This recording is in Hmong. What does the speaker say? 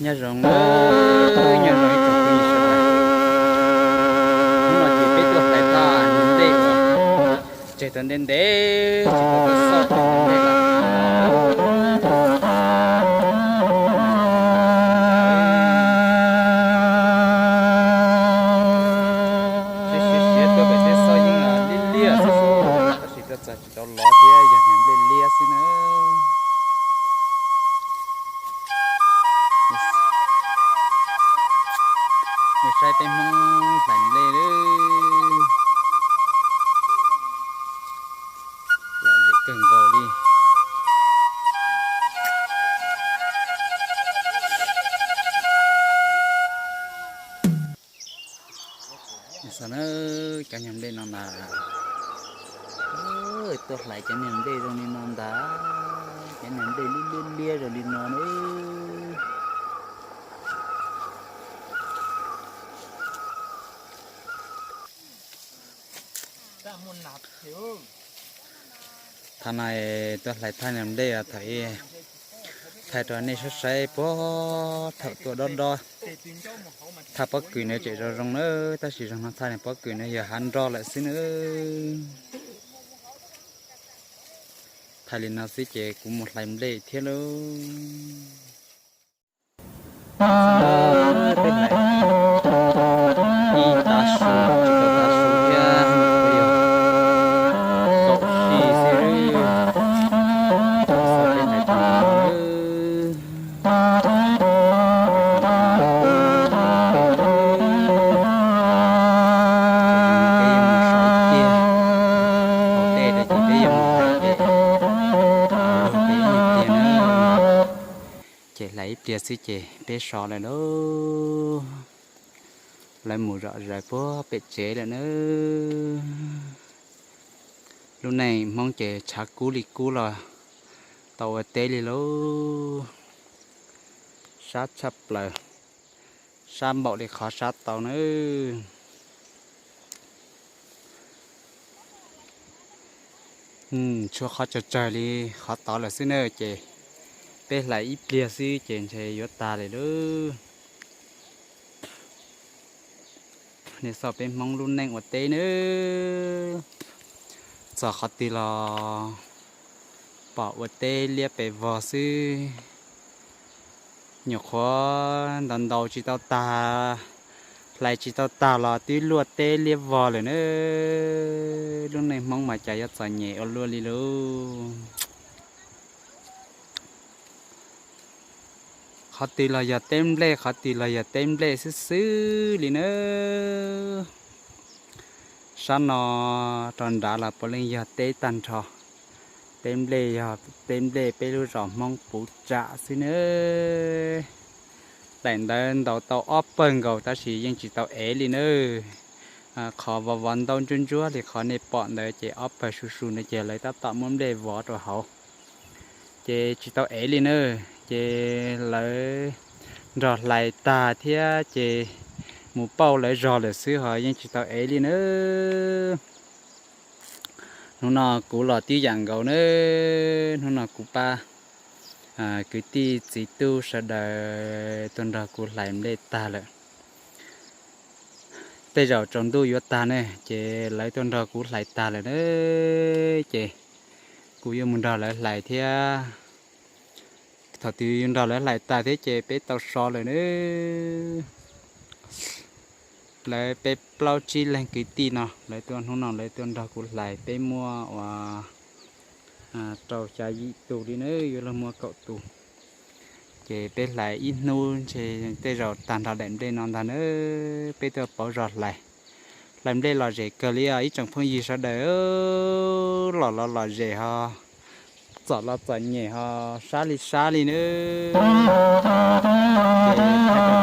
Nyob zoo, nyob zoo ib tsoom phooj ywg sawv daws. Hnub no ces peb tuaj hlais thaj niag nplej uas tseg tau ntev ntev tsis tau tuaj xauj niag nplej lawm. Siav siav siav tuaj pem tej xauj yeej liab liab xwb xwb, tab sis tuaj txog tsis tau lov thiab, yog niag nplej liab xwb na. Nej saib peb Hmoob hlais nplej, lom zem kawg nkaus li. Xav na, cov niag nplej no ntag. Tuaj hlais cov niag nplej zoo li no ntag. Cov niag nplej liab liab liab zoo li no na. Thaum no tuaj hlais thaj niag nplej os, thaum ib thaij rau nej saib saib puag thaum tuaj dob dob. Thaj pob kws no tseem zoo zoo na, tab sis zoo no thaj niag pob kws no yog hav nroj lawm xwb na. Thaij li no xwb ces kuv mus hlais nplej thiab lauj. Ib tav su tsis tau tav su thiab, yog kaum si xwb. Peb yuav mus so ib pliag, hauv tej ces peb yuav mus hlais pem, peb ib pliag na. Ces hlais ib pliag xwb ces peb so lawm lauj. Lawv mus zom zaws puag pem tsev lawm na. Lub neej Hmoob ces tshav kub li kub los tau ua teb li lauj. Sab tshaj plaws, sab npaum li qhov sab tau na. Tshuav qhov tsawg tsawg li qhov tod lawm xwb na, ces peb hlais ib pliag xwb ces ntshe yuav tag lawm lauj. Nej xauj peb Hmoob lub neej ua teb nawb, txog qhov twg los pom ua teb liab pes vog xwb. Nyuam qhuav ntaus ntaus tsis tau tag, hlais tsis tau tag los twb luaj teb liab vog lawm na. Lub neej Hmoob mas cas yuav txom nyem ua luaj li lauj. Qhov twg los yog teb nplej, qhov twg los yog teb nplej xwb xwb li na. Sab no rau nrad los puav leej yog teb tag nrho. Teb nplej yog teb nplej peb lub zos Hmoob puv tsam xwb na. Daim ntawv ntaus tau ob pawg nkaus tab sis yeej tsis tau ev li na. Qhov vov vov ntaub ntsuab ntsuab li qhov nej pom ntawd ces ob pawg su su ntawd ces lawv tab tom muab nplej vov rau hauv. Ces tsis tau ev li na. Ces lawv nrog hlais tag thiab ces mus pauj lawv zog lawm xwb ho yeej tsis tau ev li na. Hnub no kuv los tib yam nkaus na. Hnub no kuv pab kwv tij txiv tub sawv daws tuaj nrog kuv hlais nplej tag lawm. Tej zaum tsaus ntuj yuav tag ne ces lawv tuaj nrog kuv hlais tag lawm na. Ces kuv yuav mus nrog lawv hlais thiab. Thaum twg yuav nrog lawv hlais tag thiab ces peb tau so lawm na. Lawv peb plaub tsib leeg kwv tij no lawv tuaj, hnub no lawv tuaj nrog kuv hlais, peb muaj uas rau xya yim tus li na, yuav luag muaj kaum tus. Ces peb hlais ib hnub ntshe tej zaum tag nrho daim nplej no ntag na. Peb tuaj pauv zog hlais, hlais nplej lom zem kawg li os ib tsoom phooj ywg sawv daws. Los los lom zem ho, txom los txom nyem ho, sab li sab li na. Ces